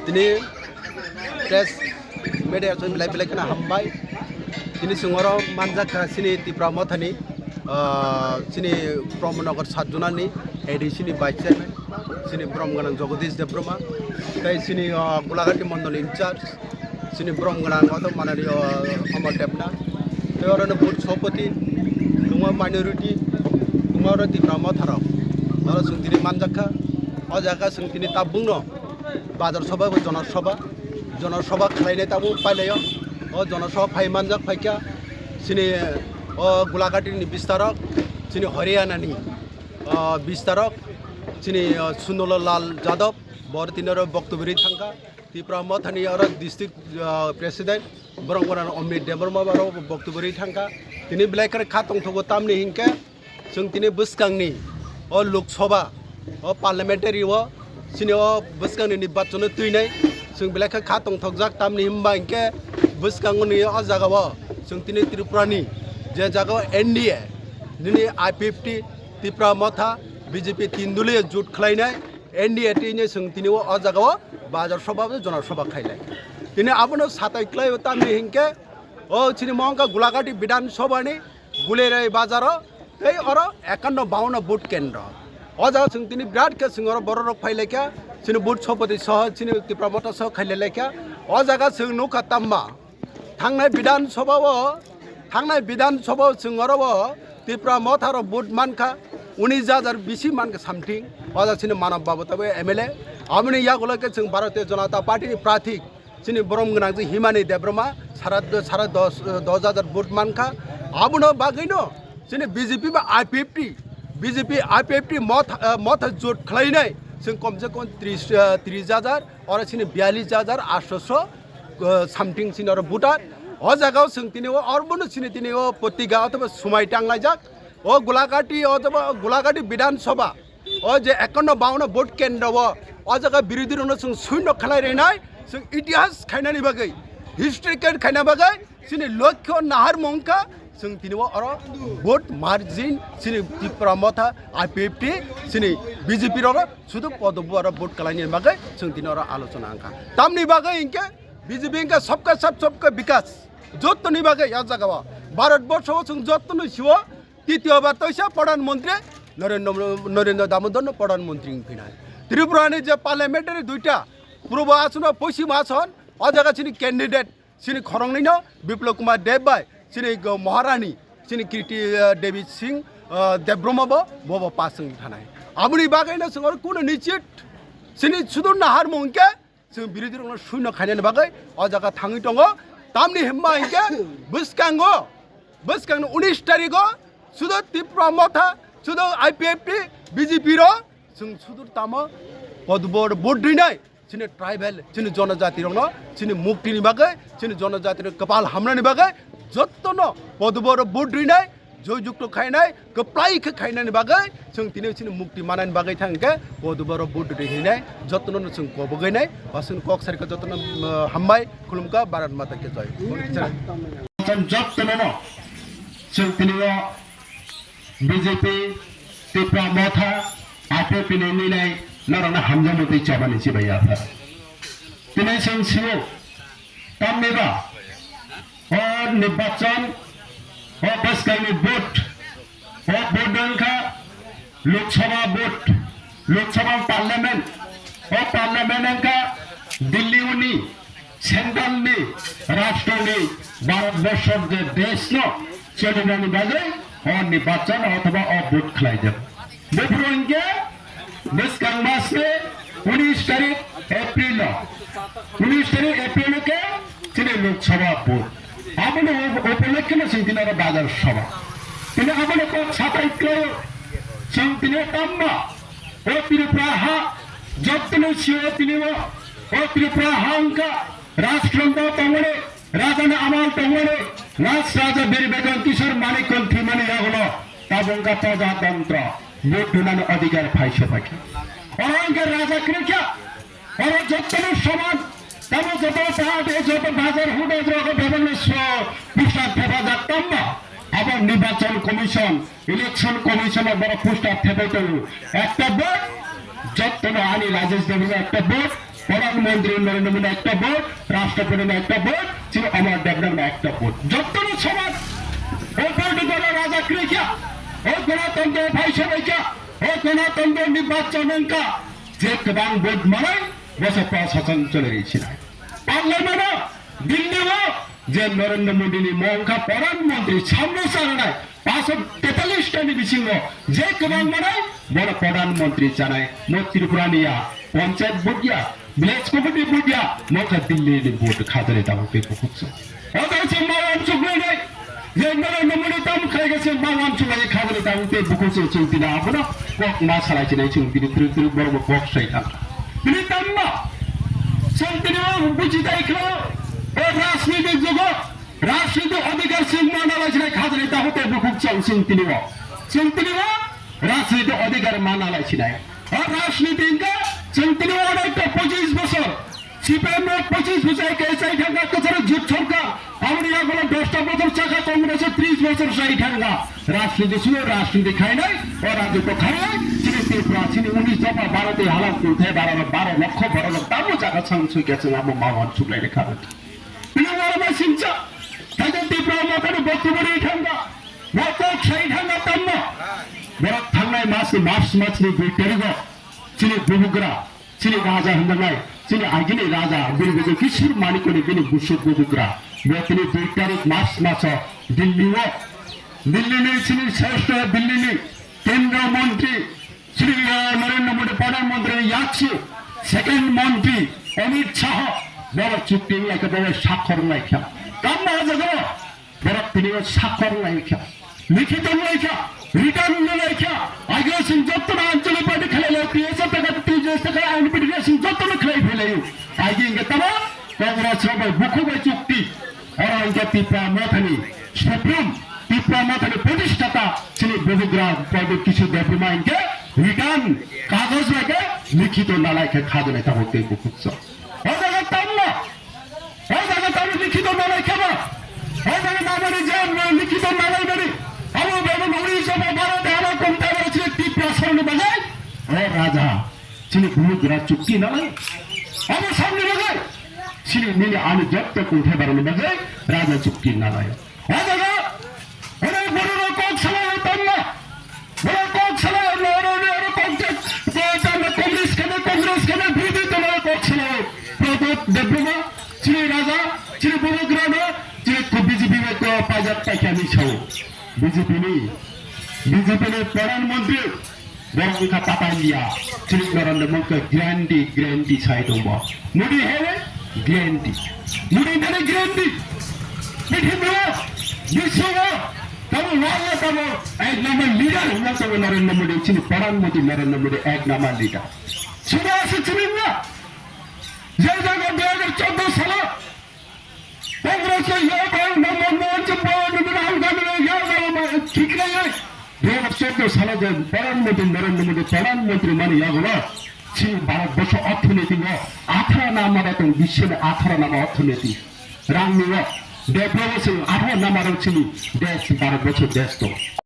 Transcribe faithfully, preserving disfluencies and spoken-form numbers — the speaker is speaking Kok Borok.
Tini press media chwng belai belai kheno hambai. Tini chwng oro manjak kha chini Tipra Mothani, ah, chini Brahmanagar sat zonani A D C ni vice chairman, chini borom gwnang Jagadish Debbarma, tei chini, ah, Gulagati mondol in charge, chini borom gwnang oto manani, ah, Amar Debna, tei oro ni booth sopoti, tungma minority, tungma oro Tipra Motha rok, oro chwng tini manjak kha. O jaga chwng tini tabukno Bajar soba bai jonoshoba, jonoshoba khlainai tabuk pailaio. O jonoshoba phai manjak phaikha chini o Gulagati ni bistarok, chini Haryana ni, o, bistarok, chini, o, Sundolo Lal Jadab, bor tini oro boktobiri thangkha. Tipra Mothani oro district, o, president, borok borok Amit Debbarma oro boktobiri thangkha. Tini belai kheno kha tongthogo tamni hinkhe, chwng tini bwskangni o Lok Sabha, o parliamentary o, chini o bwskangni nirbachano twinai chwng belai khe kha tongthokjak, tamni hwnba hinkhe bwskangni o jaga o chwng tini Tripura ni je jaga o N D A, nini I P F T, Tipra Motha, B J P tin doliyo jut khlainai N D A twinai chwng tini o, o jaga o Bajar soba, jonoshoba khainai. Tini abono satai khlai o tamni hinkhe o chini mo wngkha Gulagati Bidhan Sabha ni Gulerai bazaro tei oro ekanno bawanno vote kendro. O jaga chwng tini birat khe chwng oro borok rok phai laikha, chini booth sopoti soho chini Tipra Motha soho khailai laikha. O jaga chwng nukha tamma thangnai Bidhan Sabha o, thangnai Bidhan Sabha o chwng oro o Tipra Motha rok vote mankha unis hajar bisi mankha something. O jaga chini Manav Babu tabo M L A. Aboni yagulo khe chwng Bharatiya Janata Party ni prathi chini borom gwnang je Himani Debbarma sara, sara dos, dos hajar vote mankha. Abono bagwino chini B J P ba I P F T, B J P I P F T Motha, eh, Motha jut khlainai chwng komse kom tris, eh, tris hajar, oro chini biyallis hajar atsho, eh, something chini oro voter. O jaga o chwng tini o, oro bono chini tini o potiga othoba swmai tanglaijak. O Gulagati othoba Gulagati Bidhan Sabha o je ekanno bawanno vote kendro o, o jaga birodhi rokno chwng suino khlai rinai, chwng itihas khainani bagwi, history khaina bagwi, chini lokho nahar mungkha, chwng tini o oro vote margin, chini Tipra Motha, I P F T, chini B J P rok sudu podobu oro vote khlaini bagwi, chwng tini oro alochona wngkha. Tamni bagwi hinkhe B J P hinkhe sabka sath sabka bikas, jottoni bagwi o jaga o, Bharat borsho o chwng jottoni sio, Titiyo bar toisa Pradhan Mantri Narendra, Narendra Damodar no Pradhan Mantri wng phinai. Tripura ni je parliamentary duita, Purbo Ason o Poschim Ason, o jaga chini candidate, chini khoroknwi no Biplab Kumar Deb bai, chini go Maharani, chini Kirti, eh, Devi Singh, eh, Debbarma bo, bo bo pass wng thanai. Aboni bagwi no chwng oro kuno nichit, chini sudur nahar mung khe, chwng birodhi rokno suino khainani bagwi o jaga thangwi tongo. Tamni hwnba hinkhe bwskango, bwskangni unis tarikgo sudo Tipra Motha, sudo I P F T, B J P rok chwng sudur tamo podbor vote rinai chini tribal, chini jonojati rokno chini muktini bagwi, chini jonojati rok kwpal hamnani bagwi jottono podbor vote rinai joyjukto khainai, kwplai khe khainani bagwi, chwng tini chini mukti manani bagwi thang khe, poduboro vote ri hinai, jotono no chwng kobogwi nai, ba chwng kok sari khe jotono, uh, hambai, khulumkha, Bharat Mata ki jai. Chwng jotono no, chwng tini o B J P, Tipra Motha, I P F T ni nai, norokno hamjakmung tei chobani chibai ya. Tini chwng sio, tamni ba, o nirbachon, o bwskangni vote, o vote wngkha Lok Sabha vote, Lok Sabha parliament, o parliament wngkha Delhi uni central ni rashtroni Bharat borshor je desh no cholibani bagwi o nirbachon othoba o vote khlaijak. Buphuru hinkhe bwskang mas ni unis tarik April o, unis tarik April o khe chini Lok Sabha vote. Aboni up-, upolokhe no chwng tini oro bazar sabha. Tini aboni kok satai khlaio, chwng tini tamma o Tripura ha jottoni sio tini o, o Tripura ha wngkha Rajtantro tongmani, Rajani amal tongmani, Raj Raja Bir Bikram Kishore Manik Khan thwimani yagulo tabuk wngkha Prajatantro, vote rinani adhikar phai sophaikha. Oro wngkha Raja kwrwikha, oro jottoni soman, tamo joto party, joto bazar huda joto bebakno so poster thepajak tamma, abo Nirbachon Commission, Election Commission o borok poster thepai tongo. Ekta vote, jottono ani Rajesh Debbarma ekta vote, Pradhan Mantri Narendra Modi ekta vote, Rashtrapati ekta vote, chini Amar Debbarma ekta vote. Jotono soman, o political raja kwrwi kha, o Ganatantro phai sobai kha, o Ganatantro ni bachcha nangkha, je kwbang vote manai, bosa pa sachang chole ri sinai. Parliament o, Delhi o, je Narendra Modi ni mongkha Pradhan Mantri samno chanai, paanch sho tetalis ta ni bisingo je kwbang manai, bono Pradhan Mantri chanai, mo Tripura ni ya, panchayat vote ya, village committee vote ya, mongkha Delhi ni vote khajani tamo tei bukhuk se. O tai se ma wan chuknai nai, je Narendra Modi tam khai ga se ma wan chuknai khajani tamo tei bukhuk se chwng tini abono kok ma salai chinai chwng tini trik trik borok bo kok sai thang. Tini tamma, chwng tini o buji tai khla, o rajnitik jugo, rajniti adhikar chwng mana lai sinai khajani takhuk tei bukhuk chwng chwng tini o. Chwng tini o rajniti adhikar mana lai sinai. O rajniti hwnkhe chwng tini o onek ta pochis bosor. C P M rok pochis bosor ke chai thangkha kwcharo jut sorkar. Aboni yagulo dos ta bosor chakha Congress o tris bosor chai thangkha. Rajniti suyo rajniti khainai o rajniti khainai chini Tripura chini unis dopha baro tei halak kunthai baro baro lokho baro lok tamo jaga chang sui khe chwng amo mawan chuklai kha. Bini uaro bai singcha, Tiger Tipra Motha ni bokti bari thangga, bokti khai thangga tamma. Borok thangnai mas ni March mas ni dui tarigo, chini bubugra, chini raja hwnjaknai, chini agini raja, bini bujung Kishore Manikya ni bini busuk bubugra. Bo tini dui tarik March maso Delhi o, Delhi ni chini sreshto Delhi ni Kendra Mantri, Shri, uh, Narendra Modi, Pradhan Mantri ni yaksu, second Mantri Amit Shah, boro chukti wnglaikha, boro sakhor wnglaikha. Tamma o jaga o borok tini o sakhor wnglaikha, likhito wnglaikha, written wnglaikha. Age o chwng jotono Anchalik Party khlai lai, T S F taka, T J S taka, I N P taka chwng jotono khlai phai lai o. Age hwnkhe tamo Congress rok bai bukhuk bai chukti. Oro hwnkhe Tipra Mothani Supreme, Tipra Mothani Prodishtata chini Bubugra Pradyot Kishore Debbarma hwnkhe written kagoj bai khe likhito nalai khe khajaknai tabuk tei bukhuk so. O jaga tamno, o jaga tamno likhito nalai khe ba, o jaga nalai je likhito nalai mani, abo bebo nori sobo baro dehana kumta baro chini Tipra soroni bagai, o raja. Chini bubugra chukti nalai. Abo samni bagwi. Chini nini ani jotto kungthai barani bagwi raja chukti nalai. O jaga, oro borok kok salai tamma. Borok kok salai, oro, oro, oro kok jak, kok jak, Congress kene, Congress kene, bidhi kene kok salai. Pradyot Debbarma, chini raja, chini bubugra no, chini B J P bai ko pajak paikha ni sao. B J P ni, B J P ni Pradhan Mantri, Borok wngkha Tata India, chini Narendra Modi khe guarantee, guarantee sai tongbo. Modi hai guarantee. Modi hai guarantee. Pithibio, biswo, tamo wala tamo ek number leader hwnna tongo Narendra Modi, chini Pradhan Mantri Narendra Modi ek number leader. Suda ase chini na. Je jaga dui hajar chaudo salo, Congress o yag ang Manmohan Singh Bhawan ni bini ang kami yag ang ma khiklai ai. Dui hajar chaudo salo je Pradhan Mantri Narendra Modi Pradhan Mantri mani yago ba. Chini Bharat Borsho orthonoiti o atharo number tong biswoni atharo number orthonoiti. Rang ni o develop se atharo number chini desh Bharat Borsho desh tong.